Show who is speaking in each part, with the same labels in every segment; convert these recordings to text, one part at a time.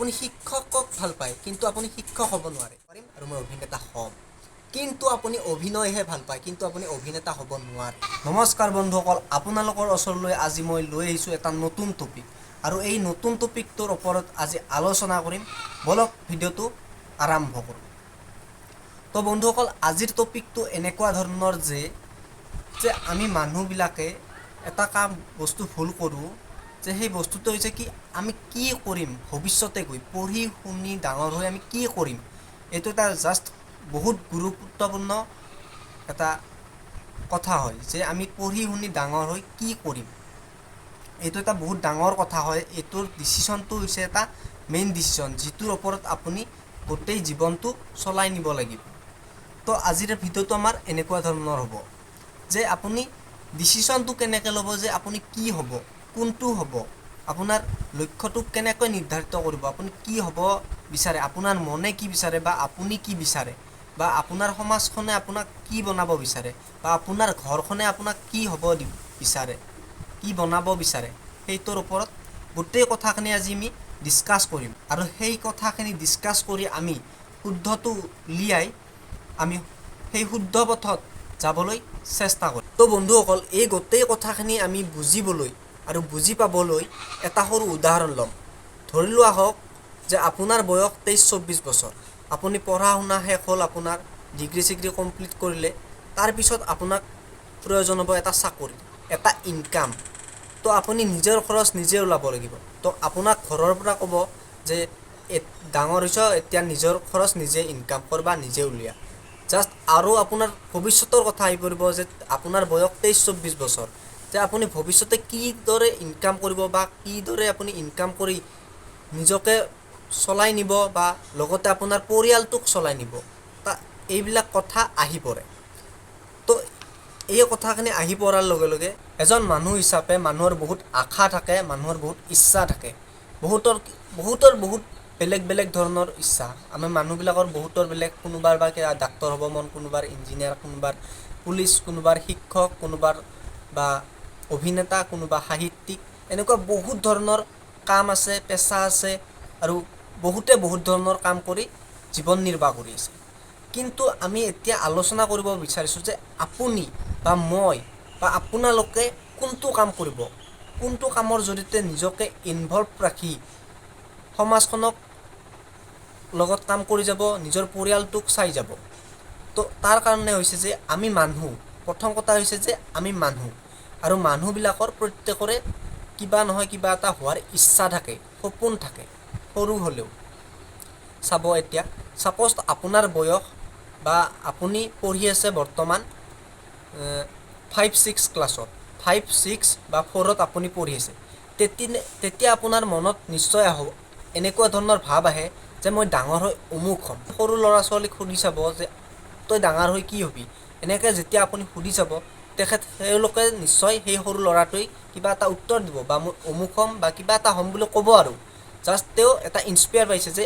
Speaker 1: আপুনি শিক্ষকক ভাল পায়, কিন্তু আপুনি শিক্ষক হ'ব নোৱাৰে। পাৰিম আৰু মই অভিনেতা হ'ম, কিন্তু আপুনি অভিনয়হে ভাল পায়, কিন্তু আপুনি অভিনেতা হ'ব নোৱাৰে। নমস্কাৰ বন্ধুসকল, আপোনালোকৰ ওচৰলৈ আজি মই লৈ আহিছোঁ এটা নতুন টপিক আৰু এই নতুন টপিকটোৰ ওপৰত আজি আলোচনা কৰিম। ব'লক, ভিডিঅ'টো আৰম্ভ কৰোঁ। তো বন্ধুসকল, আজিৰ টপিকটো এনেকুৱা ধৰণৰ যে আমি মানুহবিলাকে এটা কাম বস্তু ভুল কৰোঁ যে সেই বস্তুটো হৈছে কি, আমি কি কৰিম ভৱিষ্যতে গৈ, পঢ়ি শুনি ডাঙৰ হৈ আমি কি কৰিম। এইটো এটা জাষ্ট বহুত গুৰুত্বপূৰ্ণ এটা কথা হয় যে আমি পঢ়ি শুনি ডাঙৰ হৈ কি কৰিম। এইটো এটা বহুত ডাঙৰ কথা হয়। এইটোৰ ডিচিশ্যনটো হৈছে এটা মেইন ডিচিশ্যন, যিটোৰ ওপৰত আপুনি গোটেই জীৱনটো চলাই নিব লাগিব। তো আজিৰ ভিডিঅ'টো আমাৰ এনেকুৱা ধৰণৰ হ'ব যে আপুনি ডিচিশ্যনটো কেনেকৈ ল'ব যে আপুনি কি হ'ব, কোনটো হ'ব, আপোনাৰ লক্ষ্যটো কেনেকৈ নিৰ্ধাৰিত কৰিব, আপুনি কি হ'ব বিচাৰে, আপোনাৰ মনে কি বিচাৰে বা আপুনি কি বিচাৰে, বা আপোনাৰ সমাজখনে আপোনাক কি বনাব বিচাৰে, বা আপোনাৰ ঘৰখনে আপোনাক কি হ'ব বিচাৰে, কি বনাব বিচাৰে, সেইটোৰ ওপৰত গোটেই কথাখিনি আজি আমি ডিছকাছ কৰিম। আৰু সেই কথাখিনি ডিছকাছ কৰি আমি শুদ্ধটো উলিয়াই আমি সেই শুদ্ধ পথত যাবলৈ চেষ্টা কৰিম। তো বন্ধুসকল, এই গোটেই কথাখিনি আমি বুজিবলৈ আৰু বুজি পাবলৈ এটা সৰু উদাহৰণ ল'ম। ধৰি লোৱা হওক যে আপোনাৰ বয়স 23-24 বছৰ, আপুনি পঢ়া শুনা শেষ হ'ল, আপোনাৰ ডিগ্ৰী চিগ্ৰী কমপ্লিট কৰিলে, তাৰপিছত আপোনাক প্ৰয়োজন হ'ব এটা চাকৰি, এটা ইনকাম। তো আপুনি নিজৰ খৰচ নিজে ওলাব লাগিব। তো আপোনাক ঘৰৰ পৰা ক'ব যে ডাঙৰ হৈছ, এতিয়া নিজৰ খৰচ নিজে ইনকাম কৰ বা নিজে উলিয়া জাষ্ট। আৰু আপোনাৰ ভৱিষ্যতৰ কথা আহি পৰিব যে আপোনাৰ বয়স 23-24 বছৰ, যে আপুনি ভৱিষ্যতে কিদৰে ইনকাম কৰিব বা কিদৰে আপুনি ইনকাম কৰি নিজকে চলাই নিব বা লগতে আপোনাৰ পৰিয়ালটোক চলাই নিব, তা এইবিলাক কথা আহি পৰে। তো এই কথাখিনি আহি পৰাৰ লগে লগে এজন মানুহ হিচাপে মানুহৰ বহুত আশা থাকে, মানুহৰ বহুত ইচ্ছা থাকে, বহুতৰ বহুতৰ বহুত বেলেগ বেলেগ ধৰণৰ ইচ্ছা। আমাৰ মানুহবিলাকৰ বহুতৰ বেলেগ, কোনোবাৰ বা কিবা ডাক্তৰ হ'ব মন, কোনোবাৰ ইঞ্জিনিয়াৰ, কোনোবাৰ পুলিচ, কোনোবাৰ শিক্ষক, কোনোবাৰ বা অভিনেতা, কোনোবা সাহিত্যিক, এনেকুৱা বহুত ধৰণৰ কাম আছে, পেচা আছে আৰু বহুতে বহুত ধৰণৰ কাম কৰি জীৱন নিৰ্বাহ কৰি আছে। কিন্তু আমি এতিয়া আলোচনা কৰিব বিচাৰিছোঁ যে আপুনি বা মই বা আপোনালোকে কোনটো কাম কৰিব, কোনটো কামৰ জৰিয়তে নিজকে ইনভলভ ৰাখি সমাজখনক লগত কাম কৰি যাব, নিজৰ পৰিয়ালটোক চাই যাব। তো তাৰ কাৰণে হৈছে যে আমি মানুহ, প্ৰথম কথা হৈছে যে আমি মানুহ আৰু মানুহবিলাকৰ প্ৰত্যেকৰে কিবা নহয় কিবা এটা হোৱাৰ ইচ্ছা থাকে, সপোন থাকে, সৰু হ'লেও। চাব, এতিয়া ছাপ'জ আপোনাৰ বয়স বা আপুনি পঢ়ি আছে বৰ্তমান 5-6 ক্লাছত, 5-6 বা 4ত আপুনি পঢ়ি আছে, তেতিয়া আপোনাৰ মনত নিশ্চয় আহব এনেকুৱা ধৰণৰ ভাৱ আহে যে মই ডাঙৰ হৈ অমুক হ'ম। সৰু ল'ৰা ছোৱালীক সুধি চাব যে তই ডাঙৰ হৈ কি হ'বি, এনেকৈ যেতিয়া আপুনি সুধি চাব, তেওঁলোকে নিশ্চয় সেই সৰু ল'ৰাটোৱে কিবা এটা উত্তৰ দিব বা মই অমুক হ'ম বা কিবা এটা হ'ম বুলি ক'ব। আৰু জাষ্ট তেওঁ এটা ইনস্পায়াৰ পাইছে যে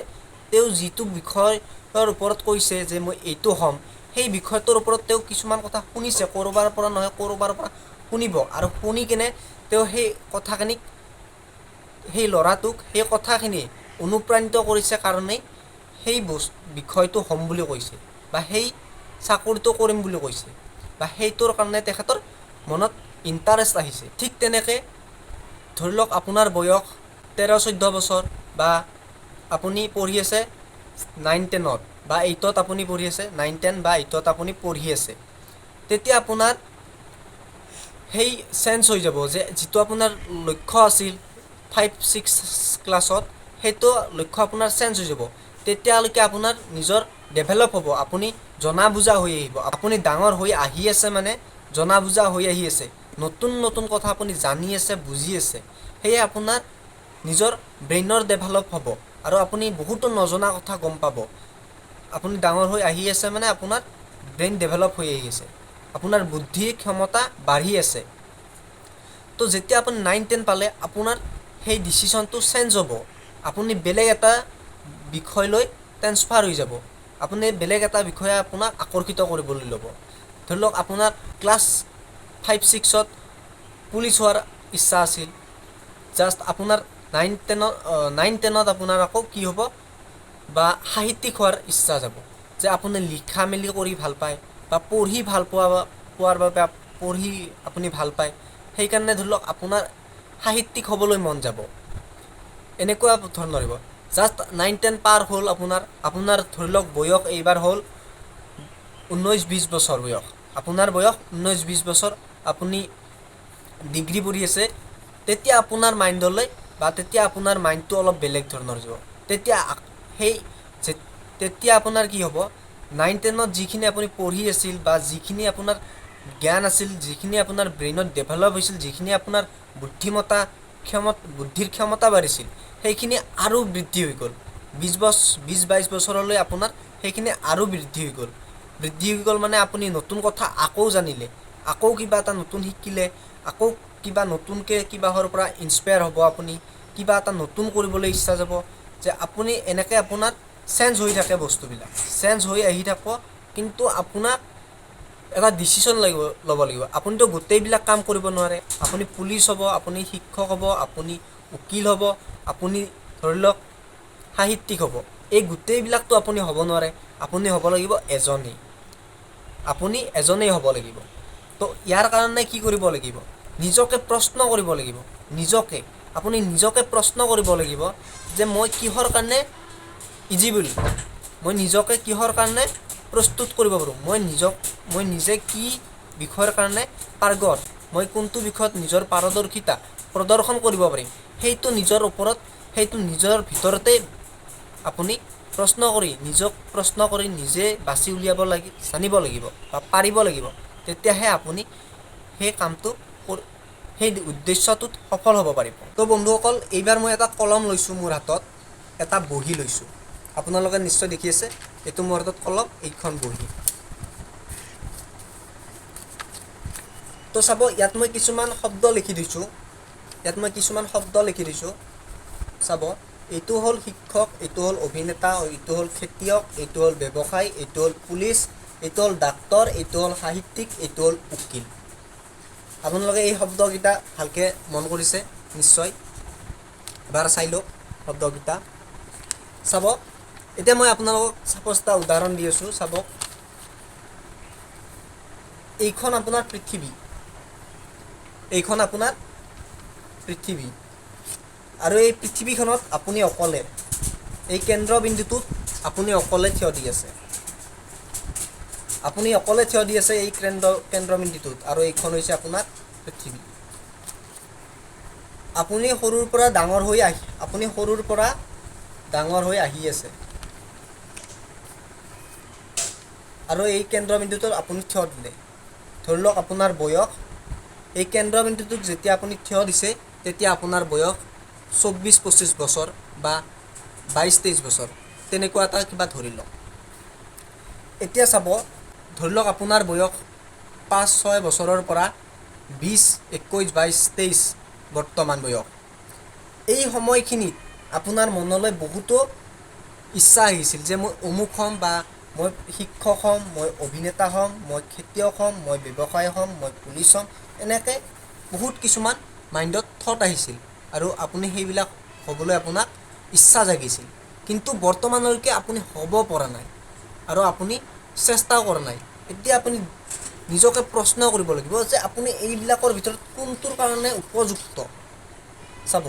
Speaker 1: তেওঁ যিটো বিষয়ৰ ওপৰত কৈছে যে মই এইটো হ'ম, সেই বিষয়টোৰ ওপৰত তেওঁ কিছুমান কথা শুনিছে, ক'ৰবাৰ পৰা নহয় ক'ৰবাৰ পৰা শুনিব আৰু শুনি কেনে তেওঁ সেই কথাখিনিক, সেই ল'ৰাটোক সেই কথাখিনি অনুপ্ৰাণিত কৰিছে কাৰণেই সেই বিষয়টো হ'ম বুলি কৈছে বা সেই চাকৰিটো কৰিম বুলি কৈছে বা সেইটোৰ কাৰণে তেখেতৰ মনত ইণ্টাৰেষ্ট আহিছে। ঠিক তেনেকৈ ধৰি লওক আপোনাৰ বয়স 13-14 বছৰ বা আপুনি পঢ়ি আছে 9-10ত বা 8ত আপুনি পঢ়ি আছে, 9-10 বা 8ত আপুনি পঢ়ি আছে, তেতিয়া আপোনাৰ সেই চেঞ্জ হৈ যাব যে যিটো আপোনাৰ লক্ষ্য আছিল 5-6 ক্লাছত, সেইটো লক্ষ্য আপোনাৰ চেঞ্জ হৈ যাব। তেতিয়ালৈকে আপোনাৰ নিজৰ ডেভেলপ হ'ব, আপুনি জনা বুজা হৈ আহিব। আপুনি ডাঙৰ হৈ আহি আছে, মানে জনা বুজা হৈ আহি আছে, নতুন নতুন কথা আপুনি জানি আছে, বুজি আছে। সেয়ে আপোনাৰ নিজৰ ব্ৰেইনৰ ডেভেলপ হ'ব আৰু আপুনি বহুতো নজনা কথা গম পাব। আপুনি ডাঙৰ হৈ আহি আছে, মানে আপোনাৰ ব্ৰেইন ডেভেলপ হৈ আহি আছে, আপোনাৰ বুদ্ধিৰ ক্ষমতা বাঢ়ি আছে। তো যেতিয়া আপুনি 9-10 পালে, আপোনাৰ সেই ডিচিশ্যনটো চেঞ্জ হ'ব, আপুনি বেলেগ এটা বিষয় লৈ ট্ৰেন্সফাৰ হৈ যাব, আপুনি বেলেগ এটা বিষয়ে আপোনাক আকৰ্ষিত কৰিবলৈ ল'ব। ধৰি লওক আপোনাৰ ক্লাছ 5-6ত পুলিচ হোৱাৰ ইচ্ছা আছিল, জাষ্ট আপোনাৰ নাইন টেনত আপোনাৰ আকৌ কি হ'ব বা সাহিত্যিক হোৱাৰ ইচ্ছা যাব, যে আপুনি লিখা মেলি কৰি ভাল পায় বা পঢ়ি ভাল পোৱাৰ বাবে পঢ়ি আপুনি ভাল পায়। সেইকাৰণে ধৰি লওক আপোনাৰ সাহিত্যিক হ'বলৈ মন যাব, এনেকুৱা ধৰণৰ হ'ব। জাষ্ট 9-10 পাৰ হ'ল আপোনাৰ, আপোনাৰ ধৰি লওক বয়স এইবাৰ হ'ল 19-20 বছৰ বয়স। আপোনাৰ বয়স 19-20 বছৰ, আপুনি ডিগ্ৰী পঢ়ি আছে। তেতিয়া আপোনাৰ মাইণ্ডলৈ বা তেতিয়া আপোনাৰ মাইণ্ডটো অলপ বেলেগ ধৰণৰ যাব। তেতিয়া সেই তেতিয়া আপোনাৰ কি হ'ব? 9-10ত যিখিনি আপুনি পঢ়ি আছিল বা যিখিনি আপোনাৰ জ্ঞান আছিল, যিখিনি আপোনাৰ ব্ৰেইনত ডেভেলপ হৈছিল, যিখিনি আপোনাৰ বুদ্ধিমত্তা বুদ্ধিৰ ক্ষমতা বাঢ়িছিল, সেইখিনি আৰু বৃদ্ধি হৈ গ'ল। 20-22 বছৰলৈ আপোনাৰ সেইখিনি আৰু বৃদ্ধি হৈ গ'ল। বৃদ্ধি হৈ গ'ল মানে আপুনি নতুন কথা আকৌ জানিলে, আকৌ কিবা এটা নতুন শিকিলে, আকৌ কিবা নতুনকৈ কিবাহৰ পৰা ইনস্পায়াৰ হ'ব, আপুনি কিবা এটা নতুন কৰিবলৈ ইচ্ছা যাব, যে আপুনি এনেকৈ আপোনাৰ চেঞ্জ হৈ থাকে, বস্তুবিলাক চেঞ্জ হৈ আহি থাকিব। কিন্তু আপোনাক এটা ডিচিশ্যন ল'ব লাগিব। আপুনিতো গোটেইবিলাক কাম কৰিব নোৱাৰে। আপুনি পুলিচ হ'ব, আপুনি শিক্ষক হ'ব, আপুনি উকিল হ'ব, আপুনি ধৰি লওক সাহিত্যিক হ'ব, এই গোটেইবিলাকতো আপুনি হ'ব নোৱাৰে। আপুনি হ'ব লাগিব এজনেই, আপুনি এজনেই হ'ব লাগিব। তো ইয়াৰ কাৰণে কি কৰিব লাগিব? নিজকে প্ৰশ্ন কৰিব লাগিব। আপুনি নিজকে প্ৰশ্ন কৰিব লাগিব যে মই কিহৰ কাৰণে ইলিজিবল, মই নিজকে কিহৰ কাৰণে প্ৰস্তুত কৰিব পাৰোঁ, মই নিজে কি বিষয়ৰ কাৰণে পাৰ্গত, মই কোনটো বিষয়ত নিজৰ পাৰদৰ্শিতা প্ৰদৰ্শন কৰিব পাৰিম, সেইটো নিজৰ ওপৰত, সেইটো নিজৰ ভিতৰতে আপুনি প্ৰশ্ন কৰি, নিজক প্ৰশ্ন কৰি নিজে বাছি উলিয়াব জানিব লাগিব বা পাৰিব লাগিব। তেতিয়াহে আপুনি সেই কামটো, সেই উদ্দেশ্যটোত সফল হ'ব পাৰিব। তো বন্ধুসকল, এইবাৰ মই এটা কলম লৈছোঁ, মোৰ হাতত এটা বহী লৈছোঁ। আপোনালোকে নিশ্চয় দেখি আছে, এইটো মোৰ হাতত কলম, এইখন বহী। তো চাব, ইয়াত মই কিছুমান শব্দ লিখি দিছোঁ। ইয়াত মই কিছুমান শব্দ লিখি দিছোঁ, চাব। এইটো হ'ল শিক্ষক, এইটো হ'ল অভিনেতা, এইটো হ'ল খেতিয়ক, এইটো হ'ল ব্যৱসায়ী, এইটো হ'ল পুলিচ, এইটো হ'ল ডাক্তৰ, এইটো হ'ল সাহিত্যিক, এইটো হ'ল উকিল। আপোনালোকে এই শব্দকেইটা ভালকৈ মন কৰিছে নিশ্চয়। এবাৰ চাই লওক শব্দকেইটা। চাব, এতিয়া মই আপোনালোকক চাপ'জ এটা উদাহৰণ দি আছোঁ। চাব, এইখন আপোনাৰ পৃথিৱী, এইখন আপোনাৰ পৃথিৱী আৰু এই পৃথিৱীখনত আপুনি অকলে, এই কেন্দ্ৰবিন্দুটোত আপুনি অকলে থিয় দি আছে। আপুনি অকলে থিয় দি আছে এই কেন্দ্ৰবিন্দুটোত আৰু এইখন হৈছে আপোনাৰ পৃথিৱী। আপুনি সৰুৰ পৰা ডাঙৰ হৈ আহি আছে আৰু এই কেন্দ্ৰবিন্দুটোত আপুনি থিয় দিলে। ধৰি লওক আপোনাৰ বয়স, এই কেন্দ্ৰবিন্দুটোত যেতিয়া আপুনি থিয় দিছে, তেতিয়া আপোনাৰ বয়স 24-25 বছৰ বা 22-23 বছৰ, তেনেকুৱা এটা কিবা ধৰি লওক। এতিয়া চাব, ধৰি লওক আপোনাৰ বয়স 5-6 বছৰৰ পৰা 20, 21, 22, 23 বৰ্তমান বয়স। এই সময়খিনিত আপোনাৰ মনলৈ বহুতো ইচ্ছা আহিছিল যে মই অমুক হ'ম বা মই শিক্ষক হ'ম, মই অভিনেতা হ'ম, মই খেতিয়ক হ'ম, মই ব্যৱসায়ী হ'ম, মই পুলিচ হ'ম, এনেকৈ বহুত কিছুমান মাইণ্ডত থট আহিছিল আৰু আপুনি সেইবিলাক হ'বলৈ আপোনাক ইচ্ছা জাগিছিল। কিন্তু বৰ্তমানলৈকে আপুনি হ'ব পৰা নাই আৰু আপুনি চেষ্টাও কৰা নাই। এতিয়া আপুনি নিজকে প্ৰশ্ন কৰিব লাগিব যে আপুনি এইবিলাকৰ ভিতৰত কোনটোৰ কাৰণে উপযুক্ত। চাব,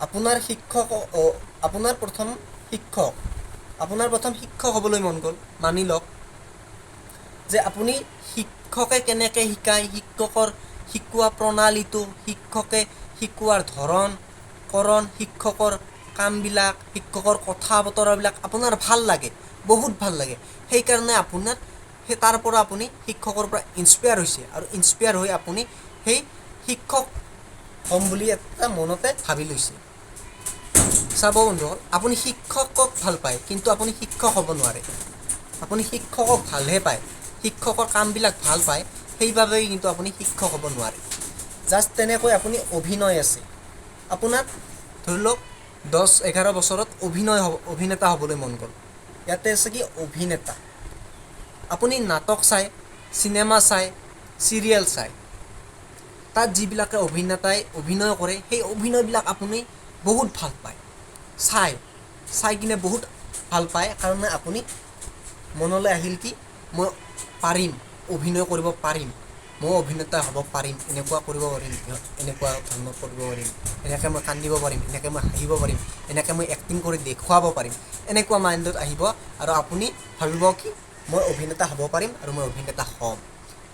Speaker 1: আপোনাৰ প্ৰথম শিক্ষক হ'বলৈ মন গ'ল। মানি লওক যে আপুনি শিক্ষকে কেনেকৈ শিকায়, শিক্ষকৰ শিকোৱা প্ৰণালীটো, শিক্ষকে শিকোৱাৰ ধৰণ কৰণ, শিক্ষকৰ কামবিলাক, শিক্ষকৰ কথা বতৰাবিলাক আপোনাৰ ভাল লাগে, বহুত ভাল লাগে। সেইকাৰণে আপোনাৰ তাৰ পৰা আপুনি শিক্ষকৰ পৰা ইনস্পায়াৰ হৈছে আৰু ইনস্পায়াৰ হৈ আপুনি সেই শিক্ষক হ'ম বুলি এটা মনতে ভাবি লৈছে। চাব বন্ধুসকল, আপুনি শিক্ষকক ভাল পায়, কিন্তু আপুনি শিক্ষক হ'ব নোৱাৰে। আপুনি শিক্ষকক ভালহে পায়, শিক্ষকৰ কামবিলাক ভাল পায়, সেইবাবেই কিন্তু আপুনি শিক্ষক হ'ব নোৱাৰে। জাষ্ট তেনেকৈ আপুনি অভিনয় আছে, আপোনাক ধৰি লওক 10-11 বছৰত অভিনেতা হ'বলৈ মন গ'ল। ইয়াতে আছে কি? অভিনেতা। আপুনি নাটক চায়, চিনেমা চায়, চিৰিয়েল চায়, তাত যিবিলাকে অভিনেতাই অভিনয় কৰে, সেই অভিনয়বিলাক আপুনি বহুত ভাল পায়, চাই চাই কিনে বহুত ভাল পায় কাৰণে আপুনি মনলৈ আহিল কি মই পাৰিম, অভিনয় কৰিব পাৰিম, মই অভিনেতা হ'ব পাৰিম, এনেকুৱা কৰিব পাৰিম, এনেকুৱা ধৰণৰ কৰিব পাৰিম, এনেকৈ মই কান্দিব পাৰিম, এনেকৈ মই হাঁহিব পাৰিম, এনেকৈ মই এক্টিং কৰি দেখুৱাব পাৰিম, এনেকুৱা মাইণ্ডত আহিব আৰু আপুনি ভাবিব কি মই অভিনেতা হ'ব পাৰিম আৰু মই অভিনেতা হ'ম।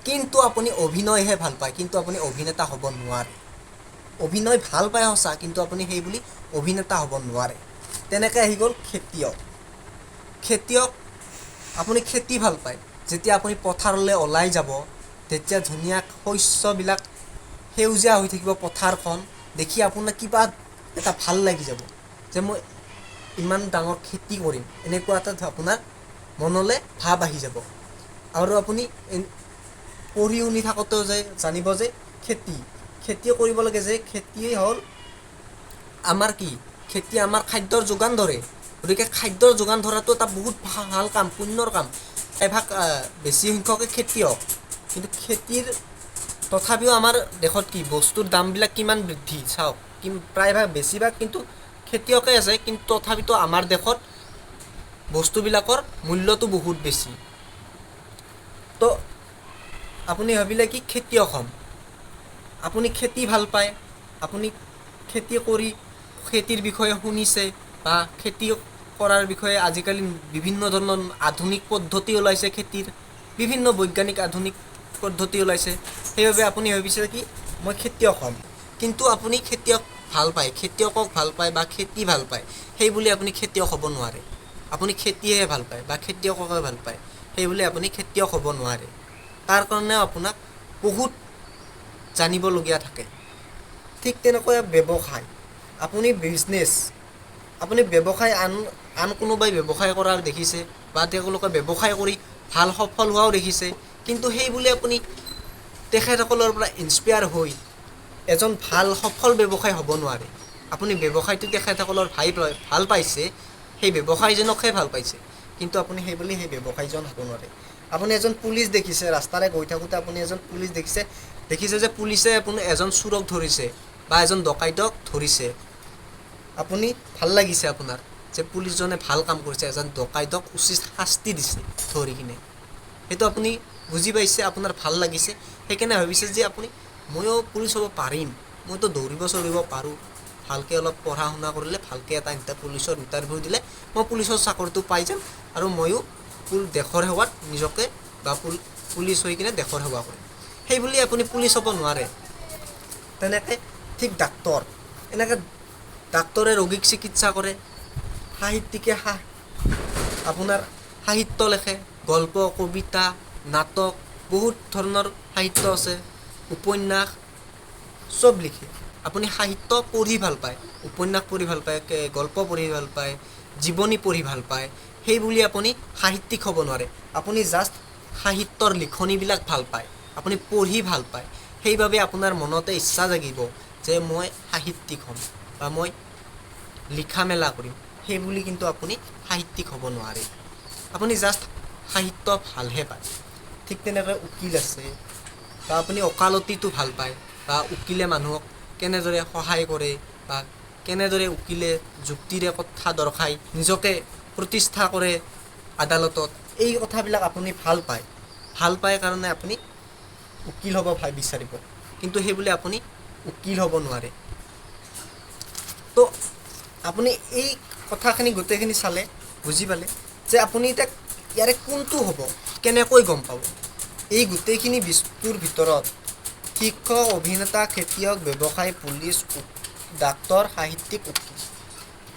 Speaker 1: কিন্তু আপুনি অভিনয়হে ভাল পায়, কিন্তু আপুনি অভিনেতা হ'ব নোৱাৰে। অভিনয় ভাল পায় সঁচা, কিন্তু আপুনি সেই বুলি অভিনেতা হ'ব নোৱাৰে। তেনেকৈ আহি গ'ল খেতিয়ক। খেতিয়ক আপুনি খেতি ভাল পায়, যেতিয়া আপুনি পথাৰলৈ ওলাই যাব তেতিয়া ধুনীয়া শস্যবিলাক সেউজীয়া হৈ থাকিব, পথাৰখন দেখি আপোনাৰ কিবা এটা ভাল লাগি যাব যে মই ইমান ডাঙৰ খেতি কৰিম, এনেকুৱা এটা আপোনাৰ মনলৈ ভাৱ আহি যাব। আৰু আপুনি পঢ়ি শুনি থাকোঁতেও যে জানিব যে খেতি খেতি কৰিব লাগে, যে খেতিয়েই হ'ল আমাৰ কি, খেতি আমাৰ খাদ্যৰ যোগান ধৰে। গতিকে খাদ্যৰ যোগান ধৰাটো এটা বহুত ভাল কাম, পুণ্যৰ কাম। এভাগ বেছি সংখ্যকে খেতিয়ক, কিন্তু খেতিৰ তথাপিও আমাৰ দেশত কি বস্তুৰ দামবিলাক কিমান বৃদ্ধি চাওক, কি প্ৰায়ভাগ বেছিভাগ কিন্তু খেতিয়কে আছে, কিন্তু তথাপিতো আমাৰ দেশত বস্তুবিলাকৰ মূল্যটো বহুত বেছি। তো আপুনি ভাবিলে কি খেতিয়ক হ'ম, আপুনি খেতি ভাল পায়, আপুনি খেতি কৰি খেতিৰ বিষয়ে শুনিছে বা খেতি কৰাৰ বিষয়ে আজিকালি বিভিন্ন ধৰণৰ আধুনিক পদ্ধতি ওলাইছে, খেতিৰ বিভিন্ন বৈজ্ঞানিক আধুনিক পদ্ধতি ওলাইছে, সেইবাবে আপুনি ভাবিছে কি মই খেতিয়ক হ'ম। কিন্তু আপুনি খেতিয়ক ভাল পায়, খেতিয়কক ভাল পায় বা খেতি ভাল পায়, সেই বুলি আপুনি খেতিয়ক হ'ব নোৱাৰে। আপুনি খেতিহে ভাল পায় বা খেতিয়ককে ভাল পায়, সেই বুলি আপুনি খেতিয়ক হ'ব নোৱাৰে। তাৰ কাৰণেও আপোনাক বহুত জানিবলগীয়া থাকে। ঠিক তেনেকৈ ব্যৱসায়, আপুনি বিজনেছ, আপুনি ব্যৱসায় আন আন কোনোবাই ব্যৱসায় কৰা দেখিছে বা তেওঁলোকে ব্যৱসায় কৰি ভাল সফল হোৱাও দেখিছে, কিন্তু সেই বুলি আপুনি তেখেতসকলৰ পৰা ইনস্পায়াৰ হৈ এজন ভাল সফল ব্যৱসায়ী হ'ব নোৱাৰে। আপুনি ব্যৱসায়টো তেখেতসকলৰ ভাল পাইছে, সেই ব্যৱসায়ীজনকহে ভাল পাইছে, কিন্তু আপুনি সেই বুলি সেই ব্যৱসায়ীজন হ'ব নোৱাৰে। আপুনি এজন পুলিচ দেখিছে, ৰাস্তাৰে গৈ থাকোঁতে আপুনি এজন পুলিচ দেখিছে, দেখিছে যে পুলিচে আপুনি এজন চোৰক ধৰিছে বা এজন ডকাইতক ধৰিছে, আপুনি ভাল লাগিছে আপোনাৰ যে পুলিচজনে ভাল কাম কৰিছে, এজন ডকাইতক উচিত শাস্তি দিছে ধৰি কিনে, সেইটো আপুনি বুজি পাইছে, আপোনাৰ ভাল লাগিছে, সেইকাৰণে ভাবিছে যে আপুনি ময়ো পুলিচ হ'ব পাৰিম, মইতো দৌৰিব চৌৰিব পাৰোঁ, ভালকৈ অলপ পঢ়া শুনা কৰিলে ভালকৈ এটা পুলিচৰ ইণ্টাৰভিউ দিলে মই পুলিচৰ চাকৰিটো পাই যাম আৰু ময়ো দেশৰ সেৱাত নিজকে বা পুলিচ হৈ কিনে দেশৰ সেৱা কৰিম, সেই বুলি আপুনি পুলিচ হ'ব নোৱাৰে। তেনেকৈ ঠিক ডাক্তৰ, এনেকৈ ডাক্তৰে ৰোগীক চিকিৎসা কৰে, সাহিত্যিকে আপোনাৰ সাহিত্য লেখে, গল্প, কবিতা, নাটক, বহুত ধৰণৰ সাহিত্য আছে, উপন্যাস চব লিখে। আপুনি সাহিত্য পঢ়ি ভাল পায়, উপন্যাস পঢ়ি ভাল পায়, গল্প পঢ়ি ভাল পায়, জীৱনী পঢ়ি ভাল পায়, সেই বুলি আপুনি সাহিত্যিক হ'ব নোৱাৰে। আপুনি জাষ্ট সাহিত্যৰ লিখনিবিলাক ভাল পায়, আপুনি পঢ়ি ভাল পায়, সেইবাবে আপোনাৰ মনতে ইচ্ছা জাগিব যে মই সাহিত্যিক হ'ম বা মই লিখা মেলা কৰিম, সেই বুলি কিন্তু আপুনি সাহিত্যিক হ'ব নোৱাৰে। আপুনি জাষ্ট সাহিত্য ভালহে পায়। ঠিক তেনেকৈ উকিল আছে বা আপুনি ওকালতিটো ভাল পায় বা উকিলে মানুহক কেনেদৰে সহায় কৰে বা কেনেদৰে উকিলে যুক্তিৰে কথা দৰ্শাই নিজকে প্ৰতিষ্ঠা কৰে আদালতত, এই কথাবিলাক আপুনি ভাল পায়, ভাল পায় কাৰণে আপুনি উকিল হ'ব বিচাৰিব, কিন্তু সেই বুলি আপুনি উকিল হ'ব নোৱাৰে। তো আপুনি এই কথাখিনি গোটেইখিনি চালে বুজি পালে যে আপুনি এতিয়া ইয়াৰে কোনটো হ'ব কেনেকৈ গম পাব। এই গোটেইখিনি বস্তুৰ ভিতৰত শিক্ষক, অভিনেতা, খেতিয়ক, ব্যৱসায়ী, পুলিচ, ডাক্তৰ, সাহিত্যিক, উকিল,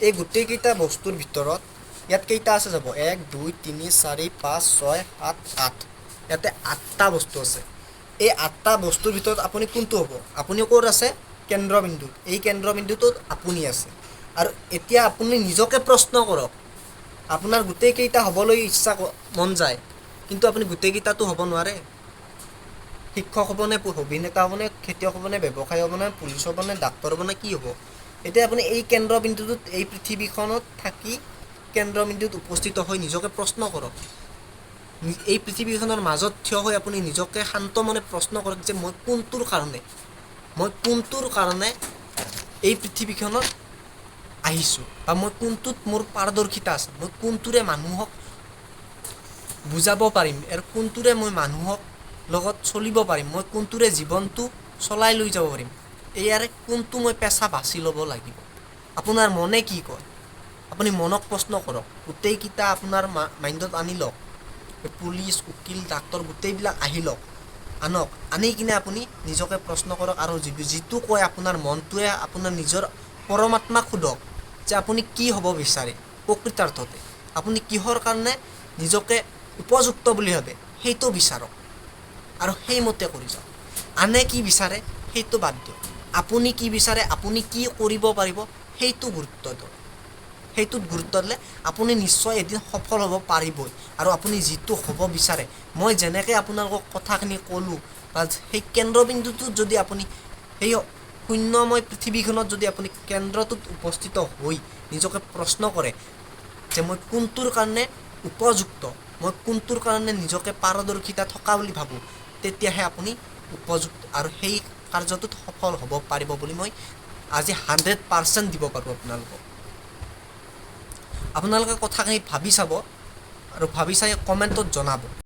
Speaker 1: এই গোটেইকেইটা বস্তুৰ ভিতৰত ইয়াত কেইটা আছে যাব, 1 2 3 4 5 6 7 8, ইয়াতে 8টা বস্তু আছে। এই 8টা বস্তুৰ ভিতৰত আপুনি কোনটো হ'ব? আপুনি ক'ত আছে? কেন্দ্ৰবিন্দুত। এই কেন্দ্ৰবিন্দুটোত আপুনি আছে। আৰু এতিয়া আপুনি নিজকে প্ৰশ্ন কৰক, আপোনাৰ গোটেইকেইটা হ'বলৈ ইচ্ছা মন যায়, কিন্তু আপুনি গোটেইকেইটাতো হ'ব নোৱাৰে। শিক্ষক হ'বনে, অভিনেতা হ'বনে, খেতিয়ক হ'বনে, ব্যৱসায়ী হ'বনে, পুলিচ হ'বনে, ডাক্তৰ হ'বনে, কি হ'ব? এতিয়া আপুনি এই কেন্দ্ৰবিন্দুটোত, এই পৃথিৱীখনত থাকি কেন্দ্ৰবিন্দুত উপস্থিত হৈ নিজকে প্ৰশ্ন কৰক, এই পৃথিৱীখনৰ মাজত থিয় হৈ আপুনি নিজকে শান্ত মনে প্ৰশ্ন কৰক যে মই কোনটোৰ কাৰণে এই পৃথিৱীখনত আহিছোঁ বা মই কোনটোত মোৰ পাৰদৰ্শিতা আছে, মই কোনটোৰে মানুহক বুজাব পাৰিম আৰু কোনটোৰে মই মানুহক লগত চলিব পাৰিম, মই কোনটোৰে জীৱনটো চলাই লৈ যাব পাৰিম, ইয়াৰে কোনটো মই পেচা বাছি ল'ব লাগিব। আপোনাৰ মনে কি কয়, আপুনি মনক প্ৰশ্ন কৰক। গোটেইকেইটা আপোনাৰ মাইণ্ডত আনি লওক, পুলিচ, উকিল, ডাক্তৰ গোটেইবিলাক আহি লওক, আনক, আনি কিনে আপুনি নিজকে প্ৰশ্ন কৰক আৰু যিটো কয় আপোনাৰ মনটোৱে, আপোনাৰ নিজৰ পৰমাত্মাক সোধক যে আপুনি কি হ'ব বিচাৰে প্ৰকৃতাৰ্থতে, আপুনি কিহৰ কাৰণে নিজকে উপযুক্ত বুলি ভাবে সেইটো বিচাৰক আৰু সেইমতে কৰি যাওক। আনে কি বিচাৰে সেইটো বাদ দিয়ক, আপুনি কি বিচাৰে, আপুনি কি কৰিব পাৰিব সেইটো গুৰুত্ব দিয়ক। সেইটোত গুৰুত্ব দিলে আপুনি নিশ্চয় এদিন সফল হ'ব পাৰিবই। আৰু আপুনি যিটো হ'ব বিচাৰে, মই যেনেকৈ আপোনালোকক কথাখিনি ক'লোঁ বা সেই কেন্দ্ৰবিন্দুটোত যদি আপুনি সেই শূন্যময় পৃথিৱীখনত যদি আপুনি কেন্দ্ৰটোত উপস্থিত হৈ নিজকে প্ৰশ্ন কৰে যে মই কোনটোৰ কাৰণে উপযুক্ত, মই কোনটোৰ কাৰণে নিজকে পাৰদৰ্শিতা থকা বুলি ভাবোঁ, তেতিয়াহে আপুনি উপযুক্ত আৰু সেই কাৰ্যটোত সফল হ'ব পাৰিব বুলি মই আজি 100% দিব পাৰোঁ আপোনালোকক। আপোনালোকে কথাখিনি ভাবি চাব আৰু ভাবি চাই কমেণ্টত জনাব।